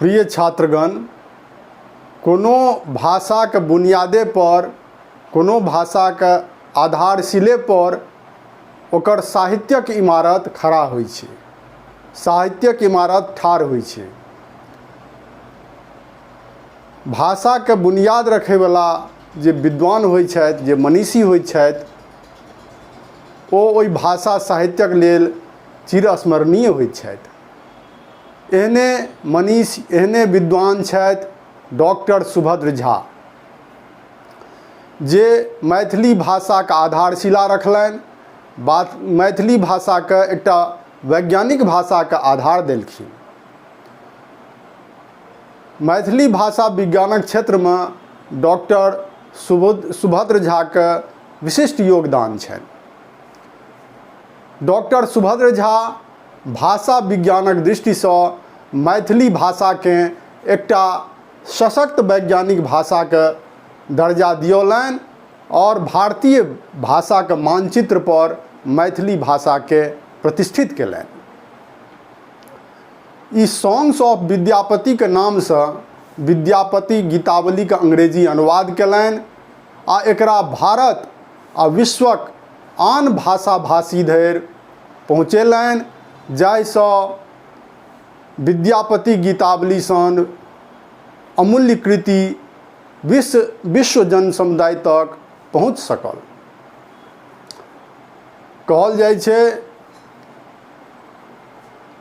प्रिय छात्रगण, कोनो भाषाके बुनियादे पर, कोनो भाषाके आधारशिले पर ओकर साहित्यक इमारत खड़ा होइ छै, साहित्यक इमारत ठाढ़ होइ छै। भाषाके बुनियाद रखैवला जे विद्वान होइ छथि, जे मनीषी होइ छथि, ओ ओहि भाषा साहित्यक लेल चिरस्मरणीय होइत छथि। एहने मनीष, एहने विद्वान छथि डॉक्टर सुभद्र झा, जे मैथिली भाषाके आधारशिला रखलनि, बात मैथिली भाषाके एकटा वैज्ञानिक भाषाके आधार देलखिन। मैथिली भाषा विज्ञानक क्षेत्रमे डॉक्टर सुभद्र झाके विशिष्ट योगदान छनि। डॉक्टर सुभद्र झा भाषा विज्ञानक दृष्टिसँ मैथिली भाषाकेँ एकटा सशक्त वैज्ञानिक भाषाके दर्जा दियौलनि आओर भारतीय भाषाके मानचित्रपर मैथिली भाषाके प्रतिष्ठित कयलनि। ई सॉन्ग्स ऑफ विद्यापतिके नामसँ विद्यापति गीतावलीके अंग्रेजी अनुवाद कयलनि आ एकरा भारत आ विश्वक आन भाषा भाषी धरि पहुँचेलनि, जाहिसँ विद्यापति गीतावली सन अमूल्य कृति विश्व जन समुदाय तक पहुँच सकल। कहल जाइ छै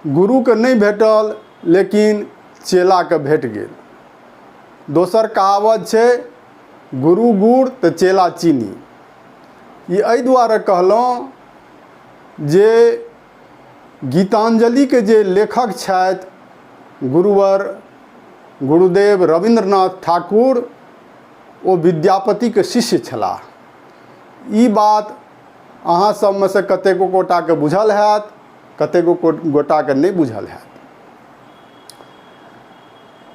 गुरुके नहि भेटल लेकिन चेलाके भेट गेल। दोसर कहावत छै गुरु गुड़ तऽ चेला चीनी। ई एहि दुआरे कहलहुँ जे गीताञ्जलिके जे लेखक छथि गुरुवर गुरुदेव रवीन्द्रनाथ ठाकुर, ओ विद्यापतिके शिष्य छलाह। ई बात अहाँ सबमे से कतेको गोटाके बुझल हैत, कतेको गोटाके नहि बुझल हैत।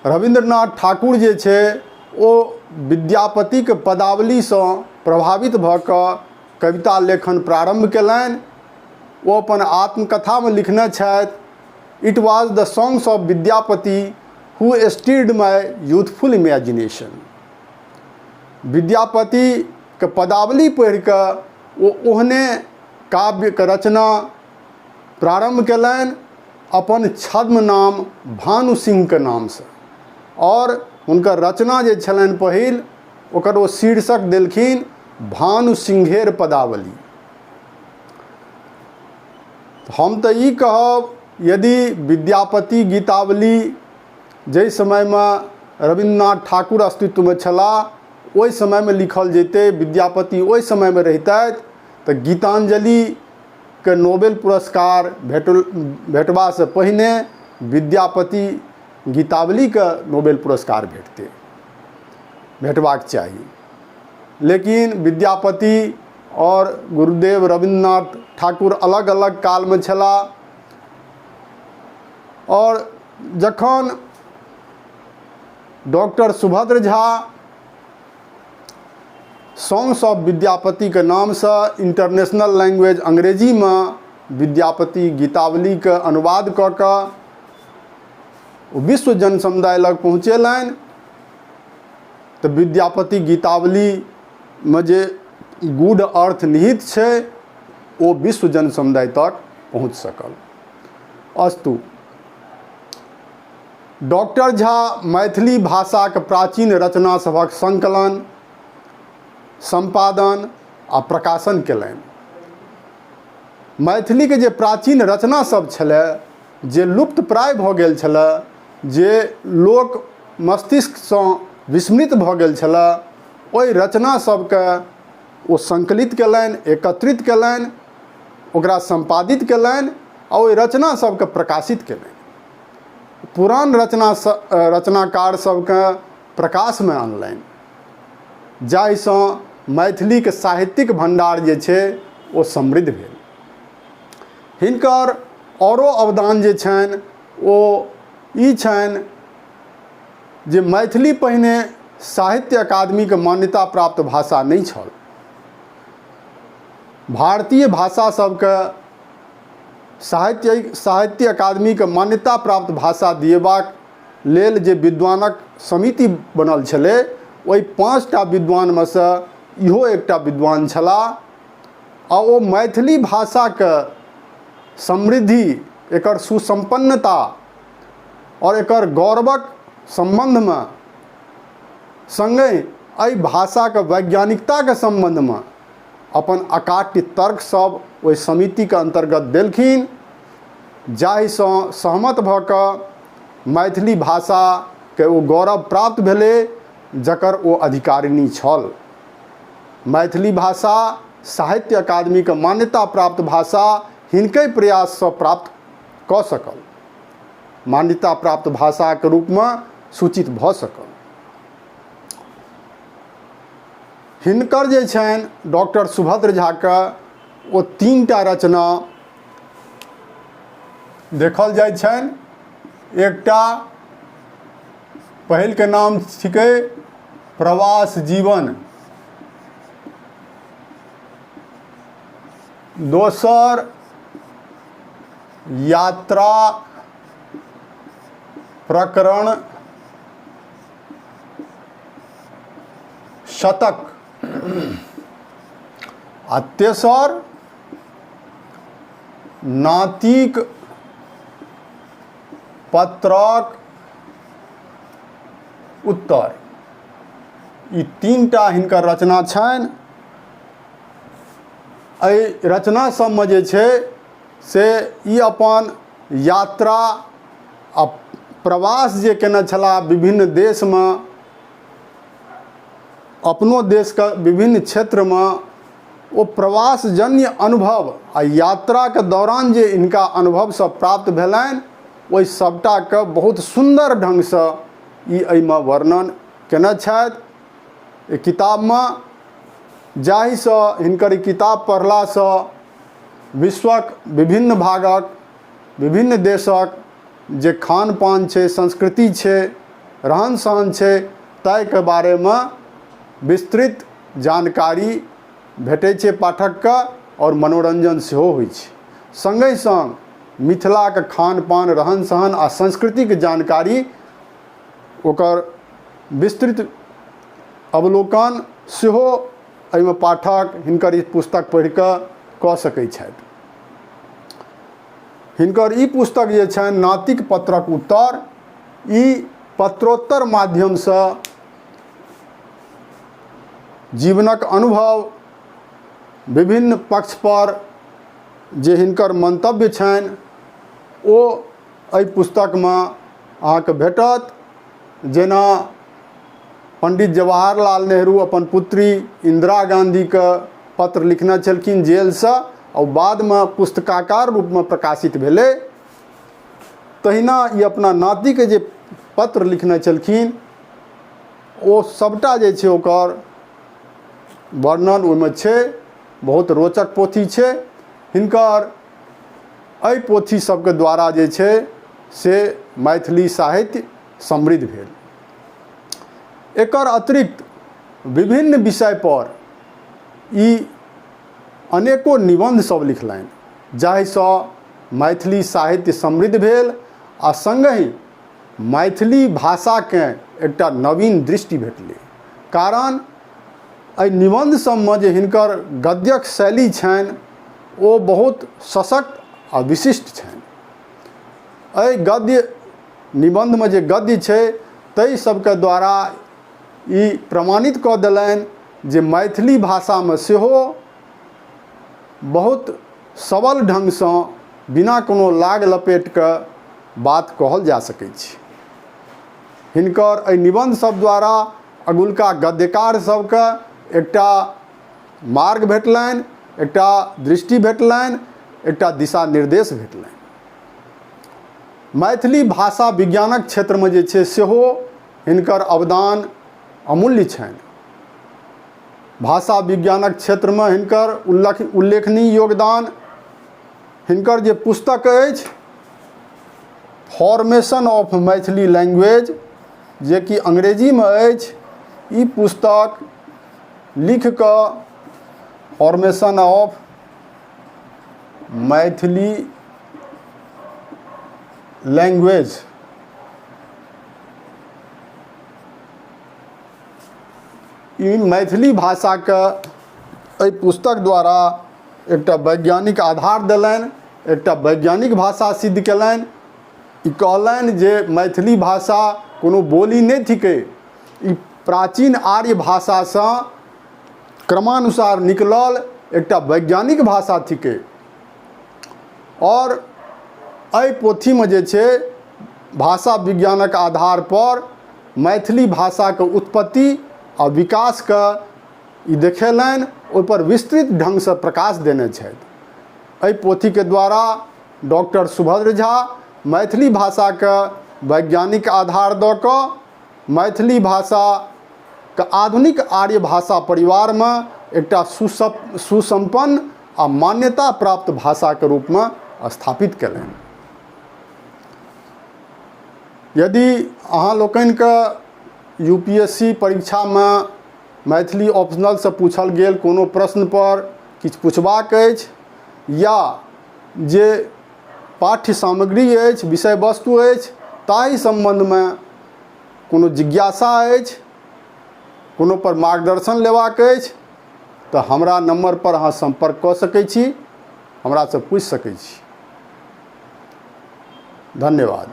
रवीन्द्रनाथ ठाकुर जे छै ओ विद्यापतिके पदावलीसँ प्रभावित भऽ कऽ कविता लेखन प्रारम्भ कयलनि। ओ अपन आत्मकथामे लिखने छथि, it was the songs of Vidyapati who stirred my youthful imagination. विद्यापतिके पदावली पढ़ि कऽ ओ ओहने काव्यके रचना प्रारम्भ कयलनि अपन छद्म नाम भानु सिंहके नामसँ, आओर हुनकर रचना जे छलनि पहिल, ओकर ओ शीर्षक देलखिन भानु सिंहेर पदावली। हम तऽ ई कहब, यदि विद्यापति गीतावली जाहि समयमे रवीन्द्रनाथ ठाकुर अस्तित्वमे छलाह ओहि समयमे लिखल जैतै, विद्यापति ओहि समयमे रहितथि, तऽ गीताञ्जलिके नोबेल पुरस्कार भेटबासँ पहिने विद्यापति गीतावलीके नोबेल पुरस्कार भेटबाक चाही। लेकिन विद्यापति आओर गुरुदेव रवीन्द्रनाथ ठाकुर अलग अलग कालमे छलाह, आओर जखन doctor Subhadra Jha songs of विद्यापतिके नामसँ इंटरनेशनल लैंग्वेज अंग्रेजीमे विद्यापति गीतावलीके अनुवाद कऽ कऽ विश्व जन समुदाय लग पहुँचेलनि, तऽ विद्यापति गीतावलीमे जे गूढ़ अर्थ निहित छै ओ विश्व जन समुदाय तक पहुँच सकल। अस्तु, डॉक्टर झा मैथिली भाषाक प्राचीन रचना सभक संकलन, सम्पादन आ प्रकाशन कयलनि। मैथिलीके जे प्राचीन रचना सब छलै, जे लुप्त प्राय भऽ गेल छलै, जे लोक मस्तिष्कसँ विस्मृत भऽ गेल छलै, ओहि रचना सबके ओ संकलित कयलनि, एकत्रित कयलनि, ओकरा सम्पादित कयलनि आ ओहि रचना सबके प्रकाशित कयलनि। पुरान रचनाकार सबके प्रकाशमे अनलनि, जाहिसँ मैथिलीके साहित्यिक भण्डार जे छै ओ समृद्ध भेल। हिनकर आओरो अवदान जे छनि ओ ई छनि जे मैथिली पहिने साहित्य अकादमीके मान्यता प्राप्त भाषा नहि छल। भारतीय भाषा सबके साहित्य अकादमीके मान्यता प्राप्त भाषा दिएबाक लेल जे विद्वानक समिति बनल छलै, ओहि 5टा विद्वानमे सँ इहो एकटा विद्वान छलाह आ ओ मैथिली भाषाके समृद्धि, एकर सुसम्पन्नता आओर एकर गौरवक सम्बन्धमे सङ्गहि एहि भाषाके वैज्ञानिकताके सम्बन्धमे अपन अकाट्य तर्क सब ओहि समितिके अन्तर्गत देलखिन, जाहिसँ सहमत भऽ कऽ मैथिली भाषाके ओ गौरव प्राप्त भेलै जकर ओ अधिकारिणी छल। मैथिली भाषा साहित्य अकादमीके मान्यता प्राप्त भाषा हिनके प्रयाससँ प्राप्त कऽ सकल, मान्यता प्राप्त भाषाके रूपमे सूचित भऽ सकल। हिनकर जे छनि डॉक्टर सुभद्र झाके ओ 3टा रचना देखल जाइ छनि। एकटा पहिलके नाम छिकै प्रवास जीवन, दोसर यात्रा प्रकरण शतक आ तेसर नातिक पत्रक उत्तर। ई 3टा हिनकर रचना छनि। एहि रचना सबमे जे छै से ई अपन यात्रा आ प्रवास जे केने छलाह विभिन्न देशमे, अपनो देशके विभिन्न क्षेत्रमे, ओ प्रवासजन्य अनुभव आ यात्राके दौरान जे हिनका अनुभव सब प्राप्त भेलनि ओहि सबटाके बहुत सुन्दर ढङ्गसँ ई एहिमे वर्णन केने छथि एहि किताबमे, जाहिसँ हिनकर ई किताब पढ़लासँ विश्वक विभिन्न भागक विभिन्न देशक जे खान पान छै, संस्कृति छै, रहन सहन छै, ताहिके बारेमे विस्तृत जानकारी भेटै छै पाठकके आओर मनोरञ्जन सेहो होइ छै। सङ्गहि सङ्ग मिथिलाके खान पान, रहन सहन आ संस्कृतिके जानकारी ओकर विस्तृत अवलोकन सेहो एहिमे पाठक हिनकर ई पुस्तक पढ़िकऽ कऽ सकै छथि। हिनकर ई पुस्तक जे छनि नातिक पत्रक उत्तर, ई पत्रोत्तर माध्यमसँ जीवनक अनुभव, विभिन्न पक्षपर जे हिनकर मन्तव्य छनि ओ एहि पुस्तकमे अहाँके भेटत। जेना पण्डित जवाहरलाल नेहरू अपन पुत्री इन्दिरा गाँधीके पत्र लिखने छलखिन जेलसँ आओर बादमे पुस्तकाकार रूपमे प्रकाशित भेलै, तहिना ई अपना नातिके जे पत्र लिखने छलखिन ओ सबटा जे छै ओकर वर्णन ओहिमे छै। बहुत रोचक पोथी छै। हिनकर एहि पोथी सबके द्वारा जे छै से मैथिली साहित्य समृद्ध भेल। एकर अतिरिक्त विभिन्न विषयपर ई अनेको निबन्ध सब लिखलनि जाहिसँ मैथिली साहित्य समृद्ध भेल आ सङ्गहि मैथिली भाषाकेँ एकटा नवीन दृष्टि भेटलै। कारण एहि निबन्ध सबमे जे हिनकर गद्यक शैली छनि ओ बहुत सशक्त आ विशिष्ट छनि। एहि गद्य निबन्धमे जे गद्य छै ताहि सबके द्वारा ई प्रमाणित कऽ देलनि जे मैथिली भाषामे सेहो बहुत सबल ढङ्गसँ बिना कोनो लाग लपेटके बात कहल जा सकै छै। हिनकर एहि निबन्ध सब द्वारा अगुलका गद्यकार सबके एकटा मार्ग भेटलनि, एकटा दृष्टि भेटलनि, एकटा दिशा निर्देश भेटलनि। मैथिली भाषा विज्ञानक क्षेत्रमे जे छै सेहो हिनकर अवदान अमूल्य छनि। भाषा विज्ञानक क्षेत्रमे हिनकर उल्लेखनीय योगदान हिनकर जे पुस्तक अछि फॉर्मेशन ऑफ मैथिली लैंग्वेज जे कि अंग्रेजीमे अछि, ई पुस्तक लिख कऽ फॉर्मेशन ऑफ मैथिली लैंग्वेज ई मैथिली भाषाके एहि पुस्तक द्वारा एकटा वैज्ञानिक आधार देलनि, एकटा वैज्ञानिक भाषा सिद्ध कयलनि। ई कहलनि जे मैथिली भाषा कोनो बोली नहि थिकै, ई प्राचीन आर्य भाषासँ क्रमानुसार निकलल एकटा वैज्ञानिक भाषा थिकै। आओर एहि पोथीमे जे छै भाषा विज्ञानक आधारपर मैथिली भाषाके उत्पत्ति आ विकासके ई देखेलनि, ओहिपर विस्तृत ढङ्गसँ प्रकाश देने छथि। एहि पोथीके द्वारा डॉक्टर सुभद्र झा मैथिली भाषाके वैज्ञानिक आधार दऽ कऽ मैथिली भाषाके आधुनिक आर्य भाषा परिवारमे एकटा सुसम्पन्न आ मान्यता प्राप्त भाषाके रूपमे स्थापित कयलनि। यदि अहाँ लोकनिके यू पी एस सी परीक्षामे मैथिली ऑप्शनलसँ पूछल गेल कोनो प्रश्नपर किछु पुछबाक अछि या जे पाठ्य सामग्री अछि, विषय वस्तु अछि, ताहि सम्बन्धमे कोनो जिज्ञासा अछि, कोनो पर मार्गदर्शन लेबाक अछि, तऽ हमरा नम्बरपर अहाँ सम्पर्क कऽ सकै छी, हमरासँ पूछि सकै छी। धन्यवाद।